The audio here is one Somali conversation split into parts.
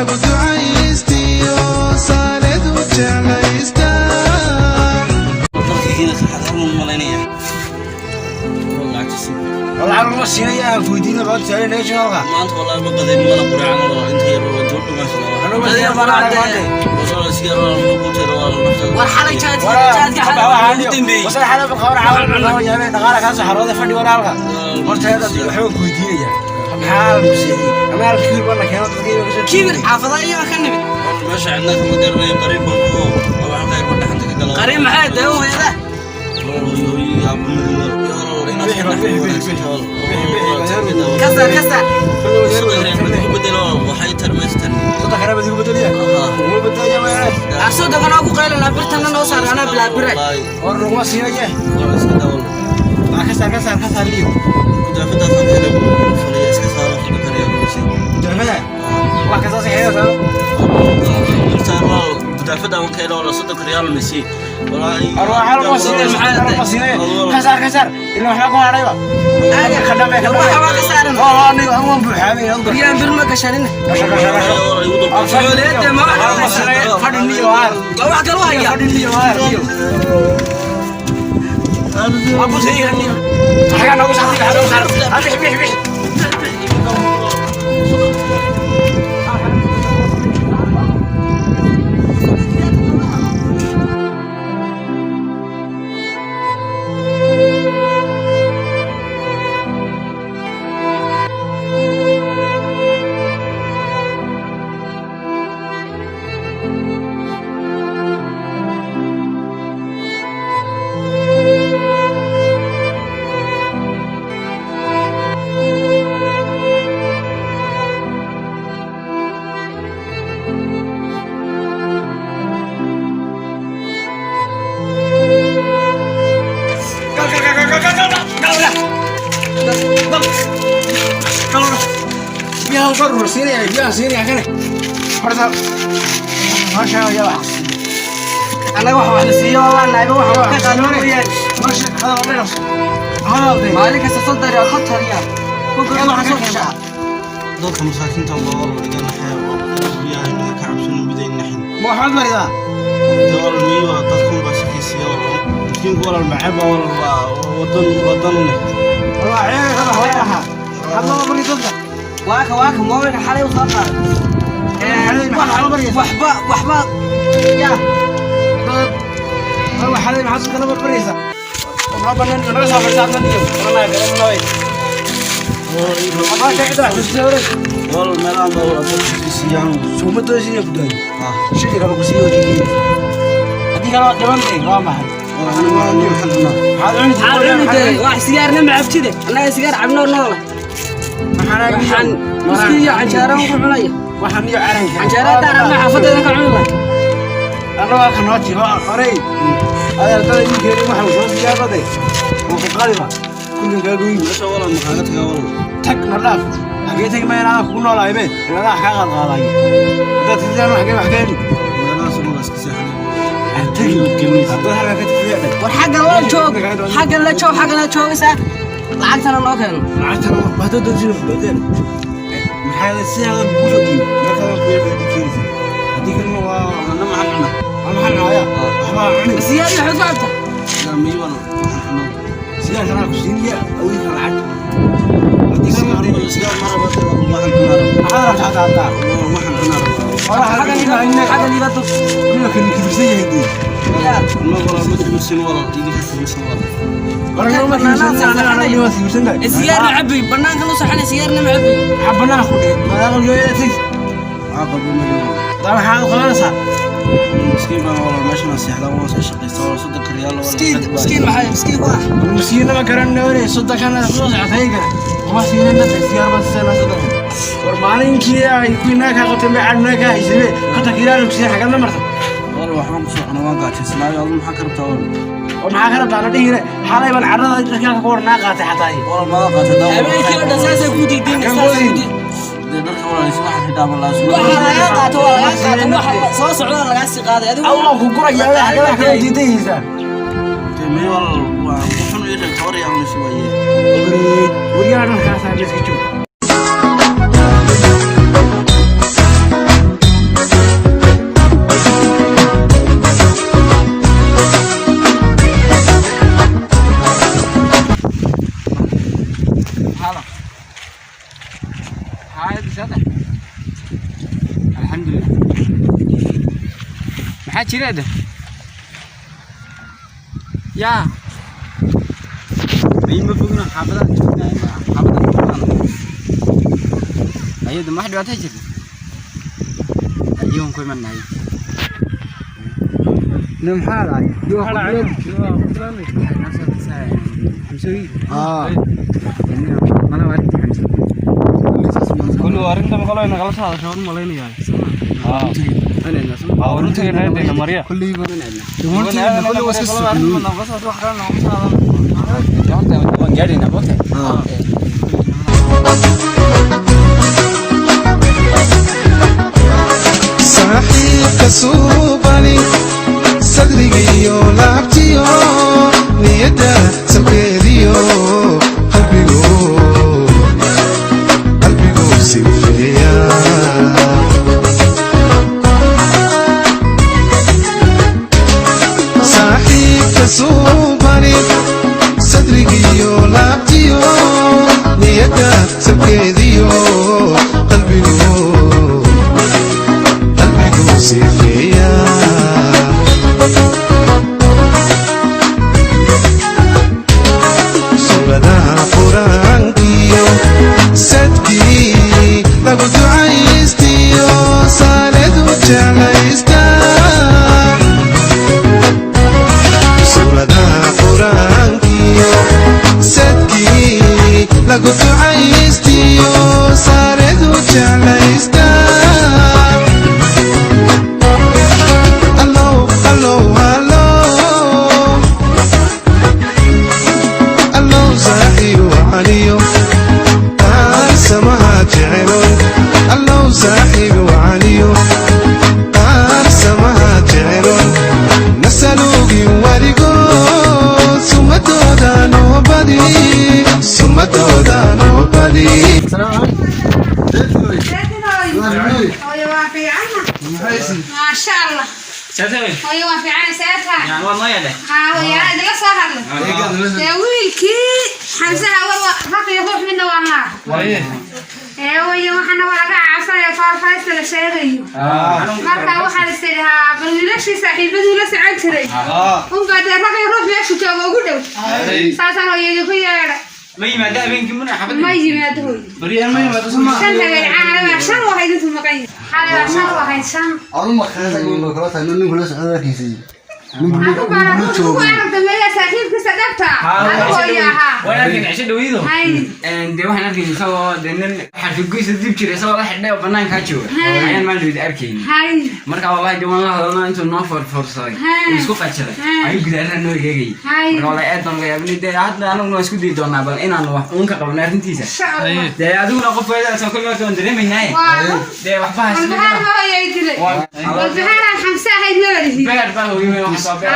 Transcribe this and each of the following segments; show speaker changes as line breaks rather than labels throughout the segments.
Lagu ducaystiyo saaledu jeclaysta.
Dalkaygiina ka xadaan malaynaya. Lacagta sii.
Lacag lama siinaya, aan weydiina baa taagan halka.
Maanta wallahi ma qadayn mana quraacan walaal, inta yar waa doo dhumaasha. Walaal iska yar walaal ku tiro walaal naftada.
War xalay jaadka jaadka xalay ugu dambeeyey.
Wasal xalay qabar caawa yaabay dhaqaala ka soo xarooday fadhi walaalka. Horta hada waxaan ku weydiinaya, maxaa lagu siiyay ama halka kibir bana keeno dadka iyaga soo
Kibir xaafadaha iyaga ka nimid.
Meesha cidna kama garanayo, qariib baan ku walaal halka yar dhaxanta ka gala.
Qariib maxay dee hooyada? Ka saar, ka saar.
Waxay tarmaystan.
Saddex kale bad igu bedeliya, uma bedelaya ma
Asoo daganaa ku qaylanaa, birtana noo saar, anaa bilaa bire.
War laguma siinaya. Ka saar, ka saar, ka saar liyo. Gudaafada wax kasta si xeeyo saaro. Arwaaxa laguma siinaya, laguma siinaya. Ka saar, ka saar, ilaa waxba ku hadhayba ka dhambe ka dhambe.
Waxa waa ka saaran.
Oo aniga aan waan buuxaamay.
Biryaan bir ma gashanin.
Gasho, gasho, gasho.
Xooliyada ma wax
Laguma siinaya, fadhi niyo waar.
Ma wax kale u haya.
Fadhi niyo waar niyo. Abu sayga niyo. Xaga noogu saar, xaga noogu saar. Bix, bix, bix. Gal, gal, gal, gal, gal, gal, gal, gal, gal, gal. Biyaha u soo siinaya, biyaha siinaya kane. Horta masha Allah wax.
Annaga wax la siiyo waa naayba wax ka qaadno mooyaan.
Masha hadal dheer. Hadal dheer.
Maalin kasta 30 riyaal, 50 riyaal. Ku gurada waxa soo gashaa.
Dadka masaakiinta waa walaal iga naxaya, biyaha inaga ka cabsano miday naxin.
Ma waxaad maridaa?
Walaal miyi waa dadkun baa shaqaysiiya walaal, miskiinku walaal macab baa walaal, waa wadan wadan leh.
Waa ceeb hada hooyaha. Hadda ma bari dadka.
Waaka waaka moobilka xalay u soo qaaday.
Maxaa baraysaa?
Waxba waxba yaa.
Waa xalay maxaad kala barbaraysaa? Ma banaan naga soo fadhisaa niyo. Wallahi garan looy. Ma sheegta wax soo
Walaal meelahan baa walaal dadka shaqaysiiyaan.
Suuma doosina ku daayo. Shil kale ku siiyo diigi. Hadii kale waa dhiman tahay, waa maxay?
Waxaan cunaa.
Maxaad cuni?
Maxaa cuni dee? Wax sigaarna ma cabtide. Annaga sigaar cabnoo noole. Waxaan miski iyo canjeero ku cunaya.
Waxaan iyo calanka.
Canjeero haddaan rabno xaafadeeda ka cuni lahay.
Annagaa ka noo jiba horey. Adeer dada ii keenay waxa uu soo siyaabaday. Wuu ku qaliba. Kulli gaagoyn.
Meesha walaal maxaa ka tagaa walaal?
Tag na dhaaf. Xagee tagi mayna aan kugu noolahay be. Ilaa kaa qaad qaadayo. Haddaad tidaan wax xagee wax ka heli.
Meelahaas walaal iska seexanay.
Aan tagi. Haddaad halkaa ka tagtid.
War xagga la joog, xagga la joog, xagga la joogaysaa. Lacagtana noo keeno.
Lacagtana haddaad doontiin badeen. Maxaa sidaada kugu soo dhiibo. Markaa ku yar baad keenaysa. Haddii kalena waa
Anna maxaan cunaa?
Waa maxaan cunayaa? Waxbaa cuni.
Sigaar iyo waxaad ku cabtaa.
Yaa miyi walaal waxaan cunaa.
Sigaar kanaa ku siinaya awgeed lacag. Haddii kalena
Sigaar ma rabo, waxaan cunaa rabo.
Maxaad rabtaa hadda?
Waxaan cunaa rabo.
Walaal
Xaggan
halkan
xaggan ila dub.
Kuwa kan kibirsan yahay dee.
Yaa.
Ma walaal ma kibirsan walaal, idinka kibirsan walaal.
Warna ma kibirsan, anaga ma kibirsan tahay.
Sigaarna cabbi, banaanka lu saxanay sigaarna ma cabbi.
Maxaa banaanka ku dhigay? Maadaama hooyada tag.
Maxaa qalbi ma jiro.
Daa maxaad u qabanaysaa?
Miskiin baan walaal, meeshan aan seexdaa waan iska shaqaystaa walaal, 30 riyaal walaal.
Miskiin miskiin maxay miskiin ku ah?
Miskiinama garanayne 30-kana soo socotay kale. Kuma siinayna sigaar baa siisana 30. War maalinkii ay kuwii kaa qabtay ma cadna kaa haysabe. Konton kiilaan ku siiyay xagan la martay.
Walaal waxbaan ku soo cunaa, waan gaajaysnaayo, adigu maxaa ka rabtaa walaal?
War maxaa ka rabtaa la dhihine? Xalay baan carrada dharkaaga ku warnaa qaatay xataa.
Walaal maada qaatay daa.
Habeenkii oo dhan saasay ku diidiin, saasay ku diidiin.
Dee dharka walaal is waxaan xidhaa ma laa.
Waxa lagaa qaato waa lagaa qaato, waxa soo socda lagaa sii qaaday adigu.
Allah ku guraya xagada kala diidaysa.
Dee miyi walaal waa wuxuun ii reeb 10 riyaal la sii waayee.
Waryahan dharkaas iska joog.
Maxaa jira de? Yaa ma fogno, xaafadaha xaafadaha ayada ma wax dhibaato jirta? Ayagan ku imanahay.
Maxaa dhacay?
Mana waa arrinta Xamse.
Kullu arrinta maqalo nagala soo hadasho waan malaynayaa. Aa, runtii reedayna Maria.
Waan gaadhaynaa bogta.
Saaxiibka suubani, sadrigiyo laabtiyo niyadda salkeediyo qalbigu qalbigu sifeeya. Saaxiibka suubani, sadrigiyo laabtiyo niyadda salkeediyo qalbigu qalbigu sifeeya. Suuradaha qur-aankiyo sadkii lagu ducaystiyo saaredu jeclaysta. Suuradaha qur-aankiyo sadkii lagu ducaystiyo saaredu jeclaysta. Allow, allow, allow, allow, saaxiib wacaniyo qaar samaha jeceloy. Allow, saaxiib wacaniyo qaar samaha jeceloy, nasaluugin weligood, sumadooda noo badi, sumadooda noo badi.
Hooyo, waa fiicana, maasha Allah. Hooyo, waa fiicana, seetaha?
Waa noo yeedhay.
Haa hooyo, anaa idinla soo hadlay. Dee wiilkii Xamsaha raq iyo ruux midna waa naar. Ee hooyo, waxaana waa laga cabsanaya faahfaahista la sheegayo. Marka waxaan is idhi haa, bal wiilashii saaxiibaduu la socon jiray unbaa dee raq iyo ruux meeshu jooga ugu dhow, saasaan hooyo idinku yeedhay.
Ma yimaada habeenkii muna xaafadda?
Ma yimaado hooyo. Shan habeen caana waa shan u ahayd intuu maqan yahay. Xalay waa shan u ahayd, shan. Adu baa ugu arag dambeeya saaxiibkiisa dhabta adu hooyo ahaa.
Waan arkayna cisho dhaweydo.
Hay.
Dee waxaan arkayna isagoo dee nin xarkagoysa dib jira, isagoo la xidhay oo banaankaa jooga ayaan maalin dhaweyda arkayni.
Hay.
Marka wallahi dee waan la hadalnaa, intuu noo forforsaday uu isku qajaday ayuu gudaarada noo egeegayay.
Hay.
Marka wallahi aad baan uga yaabnay. Dee hadda anaguna waan isku dayi doonaa bal inaan wax uun ka qabno arrintiisa.
Insha Allah.
Dee adiguna qof weedaasoo kale marka waan dareemaynaaye.
Waa.
Dee waxba
Walbahaar
hasbina.
ma hooyo dilay? Walbahaaraan Xamse ahayd ma walihi.
Beer baa hooyo weyn, waxaa soo beer.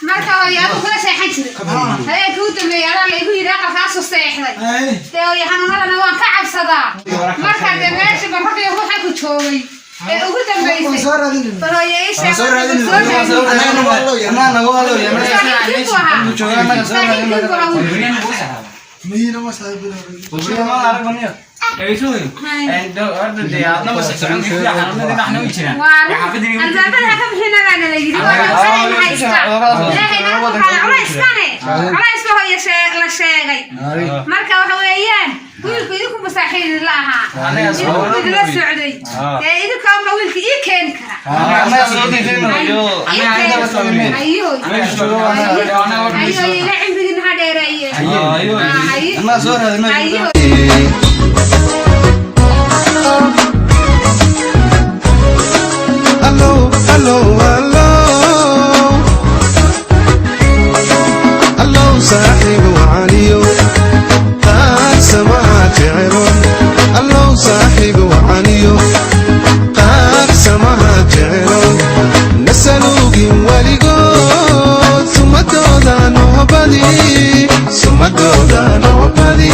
Marka hooyo, aduu kula seexan jiray habeenkii u dambeeyay, adaa la igu yidhi aqalkaasu seexday. Dee hooyo, xanuunadana waan ka cabsadaa. Marka dee meesha barraqiyo ruuxa ku joogay ee ugu dambeysay, bal hooyo ii sheeg. Soo raadin. Saaxiibkii buu ahaa, saaxiibkii buu ahaa wiilka. Albaabada ka bixina baana la yidhi, waa qabsanayna haysta. Ilaahay naga dulqaada culayskane, culays ba hooyo la sheegay. Marka waxa weeyaan wiilku idinku masaaxiib idinla ahaa, idinku idinla socday, dee idinka unba wiilka ii keeni kara. Ayo ayo, ila cimrigiina ha dheereeye. Ayo.
Allow, allow, allow, allow, saaxiib wacaniyo qaar samaha jecelon. Allow, saaxiib wacaniyo qaar samaha jecelon, nasaluugin weligood, sumadooda noo badi, sumadooda noo badi.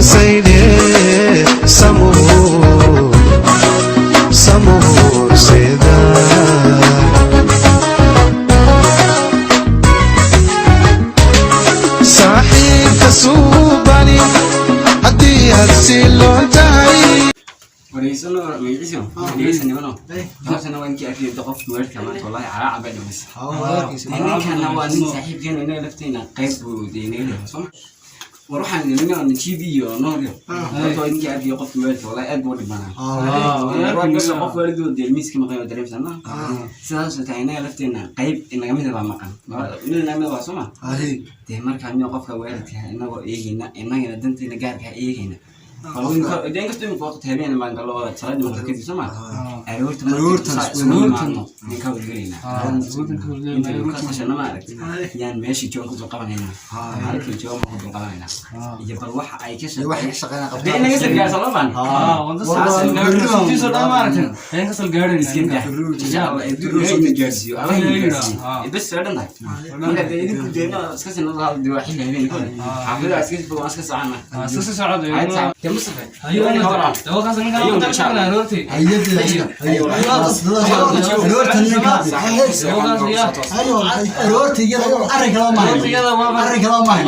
Kamasaydhe samuur samuur seeda. Saaxiibka suubani haddii aad siloon tahay.
Wareysano magaciisa dhegeysanimano sababtana waa ninkii arkay qofki weerarka maanta, wallahi calaaca bay dhamaysa. Ninkana waa nin saaxiibkeena, inaga lafteena qayb buu dee naga leeyahay, sooma? War waxaan nina Najiib iyo Nooryo, sababtoo waa ninkii arkay qofki weerarka, wallahi aad buu u dhimanaa. Qof waalidoo dee miiska maqan oo dareemsan ma sidaasoo tahay, inaga lafteena qayb inaga mid baa maqan, mid inaga mid waa, sooma? Dee markaa miyo qofka waalidka inagoo eegeyna, inagana danteena gaarka eegeyna, dee inkastoo imika waqti habeen baan galo salaadii maqrib kadib, sooma? Aroorta marka isugu imaadno yaan ka howlgelaynaa, intaynu ka tashano, ma aragti, yaan meeshii joogan ku dulqabanaynaa, halkii joogan baan ku dulqabanaynaa, iyo bal waxa ay ka shaqeeyaan dee inaga sargaarsa loo baan iskinda, insha Allah ilaahay ina gaarsiiyo, Allah ina gaarsiiyo, bes soo dhan tahay. Marka dee idinku deena iska sinada hadal, waa xilli habeen kole, xaafadaha iska fog, waan iska socona. Dee Mustafa
Aroorta iyada arrin kala maahay, arrin kala maahay.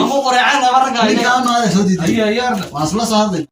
Ninkaa maada soo diiday, waan isla soo hadlay.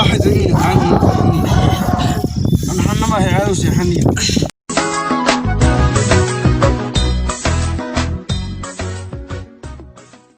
Axad inay gacanta.